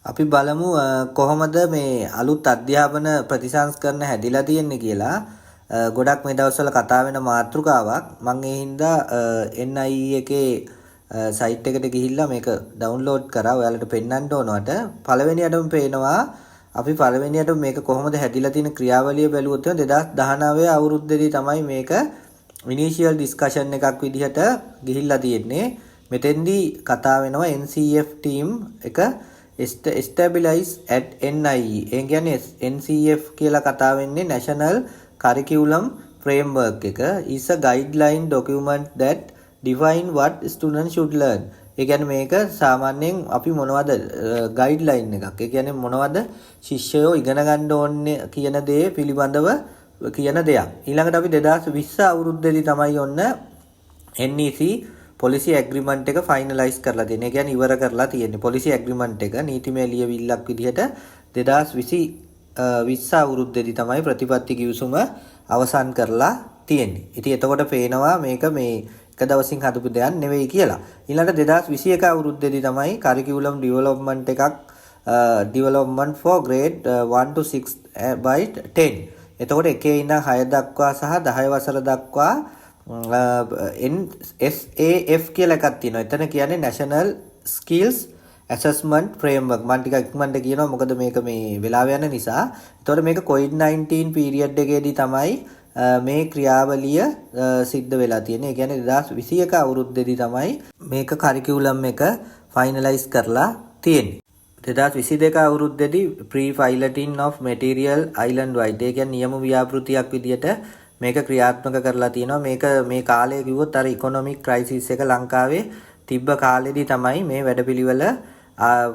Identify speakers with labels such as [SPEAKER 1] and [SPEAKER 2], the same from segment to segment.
[SPEAKER 1] අපි බලමු කොහොමද මේ අලුත් අධ්‍යාපන ප්‍රතිසංස්කරණ හැදිලා තියෙන්නේ කියලා. ගොඩක් මේ දවස්වල කතා වෙන මාතෘකාවක්. මං ඒ හින්දා NIE එකේ සයිට් එකට ගිහිල්ලා මේක ඩවුන්ලෝඩ් කරා ඔයාලට පෙන්වන්න ඕනවට. පළවෙනියටම පේනවා, අපි පළවෙනියටම මේක කොහොමද හැදිලා තියෙන ක්‍රියාවලිය බැලුවොත්, 2019 අවුරුද්දේදී තමයි මේක ඉනිෂියල් ඩිස්කෂන් එකක් විදිහට ගිහිල්ලා තියෙන්නේ. මෙතෙන්දී කතා වෙනවා NCF team එක establish at NIE. ඒ කියන්නේ NCF කියලා කතා වෙන්නේ National Curriculum Framework එක, is a guideline document that define what students should learn. ඒ කියන්නේ මේක සාමාන්‍යයෙන් අපි මොනවද ගයිඩ්ලයින් එකක්. ඒ කියන්නේ මොනවද ශිෂ්‍යයෝ ඉගෙන ගන්න ඕනේ කියන දේ පිළිබඳව කියන දෙයක්. ඊළඟට අපි 2020 අවුරුද්දේදී තමයි ඔන්න NEC police agreement එක ෆයිනලයිස් කරලා තියෙන්නේ. ඒ කියන්නේ ඉවර කරලා තියෙන්නේ. පොලිසි ඇග්‍රීමන්ට් එක නීතිමය ලියවිල්ලක් විදිහට 2020 20 අවුරුද්දේදී තමයි ප්‍රතිපත්ති ගිවිසුම අවසන් කරලා තියෙන්නේ. ඉතින් එතකොට පේනවා මේක මේ එක දවසින් හදපු දෙයක් නෙවෙයි කියලා. ඊළඟට 2021 අවුරුද්දේදී තමයි කරිකියුලම් ඩෙවලොප්මන්ට් එකක්, development for grade 1 to 6 by 10. එතකොට එකේ ඉඳන් 6 දක්වා සහ 10 වසර දක්වා NSAF කියලා එකක් තියෙනවා. එතන කියන්නේ National Skills Assessment Framework. මම ටිකක් ඉක්මනට කියනවා, මොකද මේක මේ වෙලාව යන නිසා. එතකොට මේක COVID-19 period එකේදී තමයි මේ ක්‍රියාවලිය සිද්ධ වෙලා තියෙන්නේ. ඒ කියන්නේ 2021 අවුරුද්දේදී තමයි මේක කරිකියුලම් එක ෆයිනලයිස් කරලා තියෙන්නේ. 2022 අවුරුද්දේදී pre piloting of material island wide. ඒ කියන්නේ නියම ව්‍යාපෘතියක් විදියට මේක ක්‍රියාත්මක කරලා තියෙනවා. මේක මේ කාලය කිව්වොත් අර ඉකොනොමික් ක්‍රයිසිස් එක ලංකාවේ තිබ්බ කාලෙදී තමයි මේ වැඩපිළිවෙල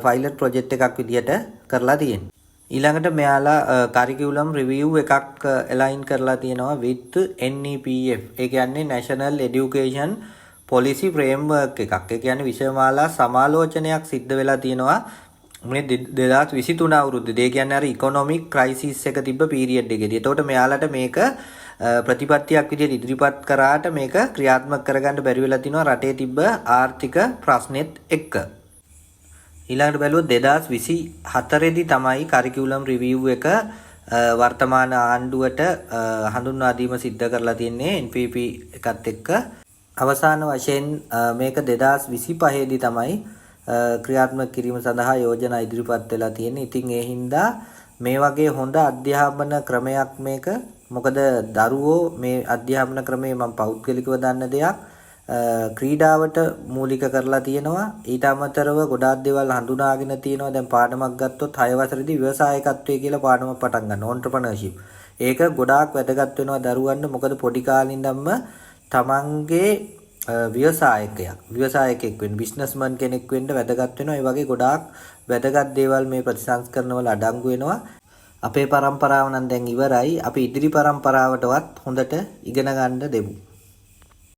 [SPEAKER 1] පයිලට් ප්‍රොජෙක්ට් එකක් විදියට කරලා තියෙන්නේ. ඊළඟට මෙයාලා කරිකියුලම් රිවිව් එකක් ඇලයින් කරලා තියෙනවා with NEPF. ඒ කියන්නේ National Education Policy Framework එකක්. ඒ කියන්නේ විෂයමාලා සමාලෝචනයක් සිද්ධ වෙලා තියෙනවා මේ 2023 අවුරුද්දේදී. ඒ කියන්නේ අර ඉකොනොමික් ක්‍රයිසිස් එක තිබ්බ පීරියඩ් එකේදී. එතකොට මෙයාලට මේක ප්‍රතිපත්තියක් විදිහට ඉදිරිපත් කරාට මේක ක්‍රියාත්මක කරගන්න බැරි වෙලා තිනවා රටේ තිබ්බ ආර්ථික ප්‍රශ්නෙත් එක්ක. ඊළඟට බැලුවොත් 2024 දී තමයි කරිකියුලම් රිවිව් එක වර්තමාන ආණ්ඩුවට හඳුන්වා දීම සිද්ධ කරලා තියෙන්නේ NPP එකත් එක්ක. අවසාන වශයෙන් මේක 2025 දී තමයි ක්‍රියාත්මක කිරීම සඳහා යෝජනා ඉදිරිපත් වෙලා තියෙන්නේ. ඉතින් ඒ හින්දා මේ වගේ හොඳ අධ්‍යාපන ක්‍රමයක් මේක. මොකද දරුවෝ මේ අධ්‍යාපන ක්‍රමේ, මම පෞද්ගලිකව දන්න දෙයක්, ක්‍රීඩාවට මූලික කරලා තියෙනවා. ඊට අමතරව ගොඩාක් දේවල් හඳුනාගෙන තියෙනවා. දැන් පාඩමක් ගත්තොත් 6 වසරේදී ව්‍යවසායකත්වය කියලා පාඩමක් පටන් ගන්නවා. ඔන්ටර්ප්‍රනර්ෂිප්. ඒක ගොඩාක් වැදගත් වෙනවා දරුවන්ට. මොකද පොඩි කාලේ ඉඳන්ම තමන්ගේ ව්‍යවසායකයෙක් වෙන්න, බිස්නස්මන් කෙනෙක් වෙන්න වැදගත් වෙනවා. ඒ වගේ ගොඩාක් වැදගත් දේවල් මේ ප්‍රතිසංස්කරණවල අඩංගු වෙනවා. අපේ පරම්පරාව නම් දැන් ඉවරයි. අපි ඉදිරි පරම්පරාවටවත් හොඳට ඉගෙන ගන්න දෙමු.